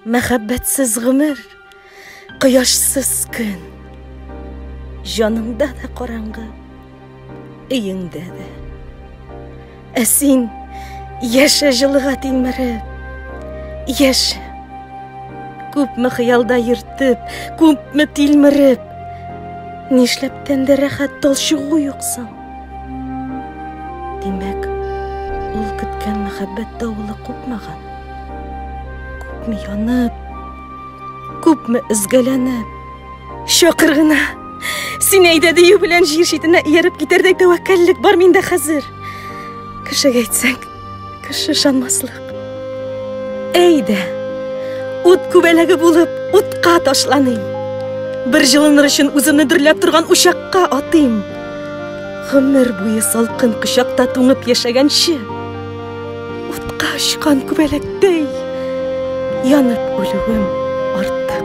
Мәхәббәтсез гомер, кояшсыз көн. Җаныңда да караңгы, өеңдә дә. Ә син яшә җылыга тилмереп, яшә. Күпме хыялда йөртеп, күпме тилмереп. Нишләп тәндә рәхәт талчыгу юк соң? Димәк, ул көткән мәхәббәт давылы купмаган. Күпме янып, күпме өзгәләнеп. Чакыр гына. Син әйдә дию белән җир читенә ияреп китәрдәй тәвәккәллек бар миндә хәзер. Кешегә әйтсәң, кеше ышанмаслык. Әйдә, ут күбәләге булып, утка ташланыйм. Бер җылыныр өчен үземне дөрләп торган учакка атыйм. Гомер буе салкын кочакта туңып яшәгәнче, утка очкан күбәләктәй янып үлүем артык.